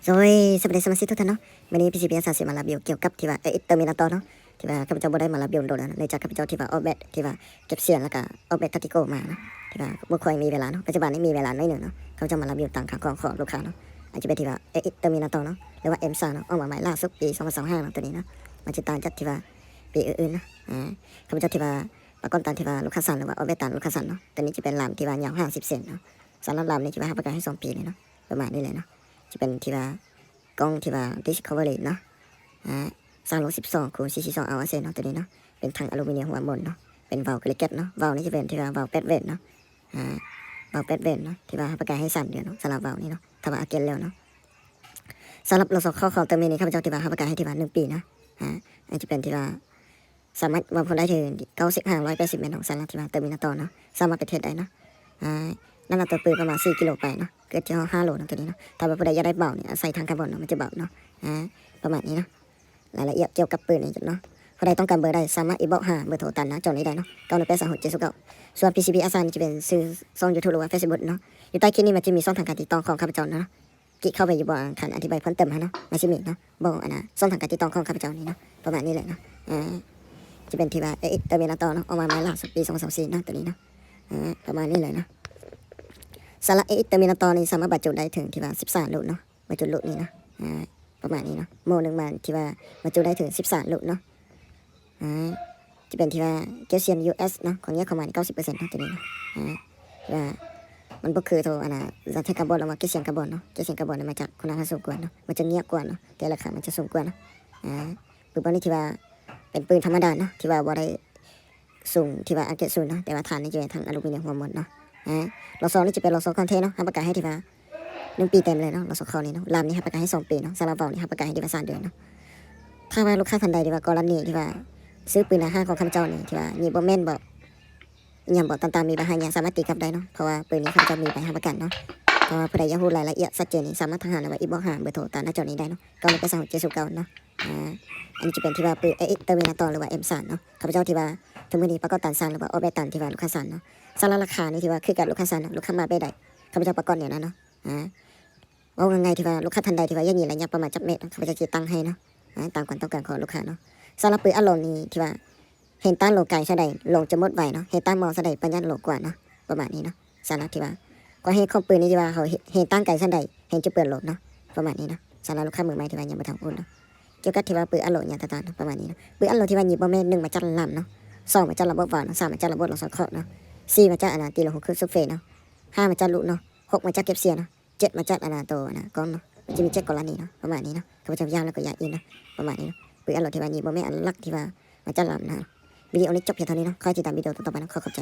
ໂດຍ ສະບາຍດີສະມາຊິກທຸກທ່ານເນາະ. ມື້ນີ້ ພີຊີບີ ອາສາ ຊິມາຣີວິວກ່ຽວກັບທີ່ວ່າ ເອເອັດ ເຕີມິນາໂຕເນາະ ທີ່ວ່າຂ້າພະເຈົ້າບໍ່ໄດ້ມາຣີວິວດົນແລ້ວເນາະ ເນື່ອງຈາກຂ້າພະເຈົ້າທີ່ວ່າອອກແບັດທີ່ວ່າເກັບສ່ຽນ ແລ້ວກະອອກແບັດແທັກຕິກໂກມາເນາະ ທີ່ວ່າບໍ່ຄ່ອຍມີເວລາເນາະ. ປັດຈຸບັນນີ້ມີເວລາໜ້ອຍໜຶ່ງເນາະ ຂ້າພະເຈົ້າມາຣີວິວຕາມຄຳຮ້ອງຂອງລູກຄ້າເນາະ. ອາດຈະເປັນທີ່ວ່າ ເອເອັດ ເຕີມິນາໂຕເນາະ ຫຼືວ່າ ເອັມສາມເນາະ ອອກມາໃໝ່ລ່າສຸດປີສອງພັນຊາວຫ້າເນາະ ໂຕນີ້ເນາະ. ມາຕິດຕາມຈາກທີ່ວ່າປີອື່ນໆເນາະ. ອາ ຂ້າພະເຈົ້າທີ່ວ່າປະກອບຕາມທີ່ວ່າລູກຄ້າສັ່ງ ຫຼືວ່າອອກແບັດຕາມລູກຄ້າສັ່ງເນາະ. ໂຕນີ້ຈະເປັນລາມທີ່ວ່າຍາວຫ້າສິບເຊັນເນາະ. ສຳລັບລາມນີ້ທີ່ວ່າຮັບປະກັນໃຫ້ສອງປີເລີຍເນາະ ປະມານນີ້ເລີຍເນາະ. ຈະເປັນທີ່ວ່າ ກ້ອງທີ່ວ່າ ດິສຄັບເວີຣີເນາະ ອາ ສາມຮ້ອຍສິບສອງຄູນສີ່ຮ້ອຍສີ່ສິບສອງ ອາວເອັສເອເນາະ ໂຕນີ້ເນາະ. ເປັນຖັງອາລູມີນຽມຫົວໝູນເນາະ ເປັນວາວເກລິເກັດເນາະ. ວາວນີ້ຈະເປັນທີ່ວ່າວາວແປດເວດເນາະ ອາ ວາວແປດເວດເນາະ ທີ່ວ່າຮັບປະກັນໃຫ້ສາມເດືອນເນາະ ສຳລັບວາວນີ້ເນາະ ຖ້າວ່າອາກເກັດແລ້ວເນາະ. ສຳລັບລໍຊະຄໍຂອງເຕີມິນນີ້ ຂ້າພະເຈົ້າທີ່ວ່າຮັບປະກັນໃຫ້ທີ່ວ່າໜຶ່ງປີເນາະ ອາ ອາດຈະເປັນທີ່ວ່າ ສາມາດວັດຜົນໄດ້ເຖິງເກົ້າສິບຫາຮ້ອຍແປດສິບແມັດເນາະ. ສຳລັບທີ່ວ່າເຕີມິນາໂຕເນາະ ສາມາດໄປເທສໄດ້ເນາະ. ອາ ນ້ຳໜັກຕົວປືນປະມານສີ່ກິໂລປາຍເນາະ ເກີນທີ່ຫ້າໂລເນາະ ໂຕນີ້ເນາະ. ຖ້າວ່າຜູ້ໃດຢາກໄດ້ເບົານີ້ ອາ ໃສ່ຖັງຄາບອນເນາະ ມັນຈະເບົາເນາະ ອາ ປະມານນີ້ເນາະ. ລາຍລະອຽດກ່ຽວກັບປືນນີ້ເນາະ ຜູ້ໃດຕ້ອງການເບີໃດ ສາມາດອິນບັອກຫາເບີໂທຕາມໜ້າຈໍນີ້ໄດ້ເນາະ ເກົ້າໜຶ່ງແປດສາມຫົກເຈັດສູນເກົ້າ. ສ່ວນ ພີຊີບີ ອາສາ ນີ້ຈະເປັນຊື່ຊ່ອງຢູທູບ ຫຼືວ່າເຟສບຸກເນາະ. ຢູ່ໃຕ້ຄລິບນີ້ມັນຈະມີຊ່ອງທາງການຕິດຕໍ່ຂອງຂ້າພະເຈົ້າເນາະ ຄລິກເຂົ້າໄປຢູ່ບ່ອນອັນອະທິບາຍເພີ່ມເຕີມຫັ້ນເນາະ ມັນຊິມີເນາະ ບ່ອນອັນນ່າ ຊ່ອງທາງການຕິດຕໍ່ຂອງຂ້າພະເຈົ້ານີ້ເນາະ ປະມານນີ້ແຫຼະເນາະ. ອາ ຈະເປັນທີ່ວ່າ ເອເອັດ ເຕີມິນາໂຕເນາະ ອອກມາໃໝ່ລ່າສຸດປີສອງພັນຊາວສີ່ເນາະ ໂຕນີ້ເນາະ ອາ ປະມານນີ້ເລີຍເນາະ. ສຳລັບ ເອເອັດ ເຕີມິນາໂຕນີ້ສາມາດບັນຈຸໄດ້ເຖິງທີ່ວ່າສິບສາມລູກເນາະ ບັນຈຸລູກນີ້ເນາະ ອາ ປະມານນີ້ເນາະ. ໂມໜຶ່ງມາທີ່ວ່າບັນຈຸໄດ້ເຖິງສິບສາມລູກເນາະ ອາ ຈະເປັນທີ່ວ່າເກັບສ່ຽນ ຢູເອັສ ເນາະ ຂອງແຍກເຂົ້າມານີ້ເກົ້າສິບເປີເຊັນເນາະ ໂຕນີ້ເນາະ. ອາ ທີ່ວ່າມັນບໍ່ຄືໂທ ອັນນ່າ ສານແທກຄາບອນ ຫຼືວ່າເກັບສ່ຽນຄາບອນເນາະ ເກັບສ່ຽນຄາບອນນີ້ມາຈາກຄຸນນະພາບສູງກວ່າເນາະ ມັນຈະງຽບກວ່າເນາະ ແຕ່ລາຄາມັນຈະສູງກວ່າເນາະ. ອາ ປືນພວກນີ້ທີ່ວ່າເປັນປືນທຳມະດາເນາະ ທີ່ວ່າບໍ່ໄດ້ ສູງ ທີ່ວ່າອາເກດສູງເນາະ ແຕ່ວ່າຖານນີ້ຈະເປັນຖັງອາລູມີນຽມຫົວໝູນເນາະ. ອາ ລໍຊະນີ້ຈະເປັນລໍຊະຄອນເທເນາະ ຮັບປະກັນໃຫ້ທີ່ວ່າໜຶ່ງປີເຕັມເລີຍເນາະ ລໍຊະຄອນນີ້ເນາະ. ລາມນີ້ຮັບປະກັນໃຫ້ສອງປີເນາະ ສຳລັບວາວນີ້ຮັບປະກັນໃຫ້ທີ່ວ່າສາມເດືອນເນາະ. ຖ້າວ່າລູກຄ້າທ່ານໃດທີ່ວ່າກໍລະນີທີ່ວ່າຊື້ປືນໜ້າຮ້ານຂອງຂ້າພະເຈົ້ານີ້ ທີ່ວ່າຫຍິບບໍ່ແມ່ນບໍ ອີ່ຫຍັງບໍ ຕ່າງໆ ມີບັນຫາຫຍັງ ສາມາດຕີກັບໄດ້ເນາະ ເພາະວ່າປືນນີ້ຂ້າພະເຈົ້າມີໃບຮັບປະກັນເນາະ. ຖ້າວ່າຜູ້ໃດຢາກຮູ້ລາຍລະອຽດຊັດເຈນນີ້ ສາມາດທັກຫາ ຫຼືວ່າອິນບັອກຫາເບີໂທຕາມໜ້າຈໍນີ້ໄດ້ເນາະ ເກົ້າໜຶ່ງແປດສາມຫົກເຈັດສູນເກົ້າເນາະ. ອາ ອັນນີ້ຈະເປັນທີ່ວ່າປືນ ເອເອັດ ເຕີມິນາໂຕ ຫຼືວ່າ ເອັມສາມເນາະ ຂ້າພະເຈົ້າທີ່ວ່າທຸກມື້ນີ້ປະກອບຕາມສັ່ງ ຫຼືວ່າອອກແບບຕາມທີ່ວ່າລູກຄ້າສັ່ງເນາະ. ສຳລັບລາຄານີ້ທີ່ວ່າຄືກັບລູກຄ້າສັ່ງເນາະ ລູກຄ້າມາແບບໃດ ຂ້າພະເຈົ້າປະກອບແນວນັ້ນເນາະ. ອາ ເວົ້າງ່າຍໆ ທີ່ວ່າລູກຄ້າທ່ານໃດທີ່ວ່າຢາກຍິງໄລຍະປະມານຈັກແມັດເນາະ ຂ້າພະເຈົ້າຈະຕັ້ງໃຫ້ເນາະ ອາ ຕາມຄວາມຕ້ອງການຂອງລູກຄ້າເນາະ. ສຳລັບປືນອາໂຫຼນີ້ທີ່ວ່າ ເຮນຕ້ານໂຫຼໄກສ່ຳໃດ ໂຫຼຈະໝົດໄວເນາະ ເຮນຕ້ານເໝາະສ່ຳໃດ ປະຢັດໂຫຼກວ່າເນາະ ປະມານນີ້ເນາະ. ສຳລັບທີ່ວ່າຄວາມເຮງຂອງປືນນີ້ທີ່ວ່າເຮົາເຮນຕ້ານໄກສ່ຳໃດ ເຮນຈະເປີດໂຫຼເນາະ ປະມານນີ້ເນາະ. ສຳລັບລູກຄ້າມືໃໝ່ທີ່ວ່າຍັງບໍ່ທັນຮູ້ເນາະ ກ່ຽວກັບທີ່ວ່າປືນອາໂຫຼຫຍັງຕ່າງໆເນາະ ປະມານນີ້ເນາະ. ປືນອາໂຫຼທີ່ວ່າຍິງບໍ່ແມ່ນ ໜຶ່ງ ມາຈາກລາມເນາະ ສອງ ມາຈາກລະບົບວາວເນາະ ສາມ ມາຈາກລະບົບລໍຊະຄອນເນາະ ສີ່ ມາຈາກອັນນ່າຕີໂລຫົວເຄື່ອງສູບເຟເນາະ ຫ້າ ມາຈາກລູກເນາະ ຫົກ ມາຈາກເກັບສ່ຽນເນາະ ເຈັດ ມາຈາກອັນນ່າໂຕອັນນ່າກ້ອງເນາະ ມັນຈະມີເຈັດກໍລະນີເນາະ ປະມານນີ້ເນາະ. ຂ້າພະເຈົ້າຢາກແລ້ວກໍຢາກອີກເນາະ ປະມານນີ້ເນາະ. ປືນອາໂຫຼທີ່ວ່າຍິງບໍ່ແມ່ນອັນຫຼັກທີ່ວ່າມາຈາກລາມນະ. ວິດີໂອນີ້ຈົບພຽງເທົ່ານີ້ເນາະ ຂໍໃຫ້ຕິດຕາມວິດີໂອຕໍ່ໆໄປເນາະ ຂໍຂອບໃຈ.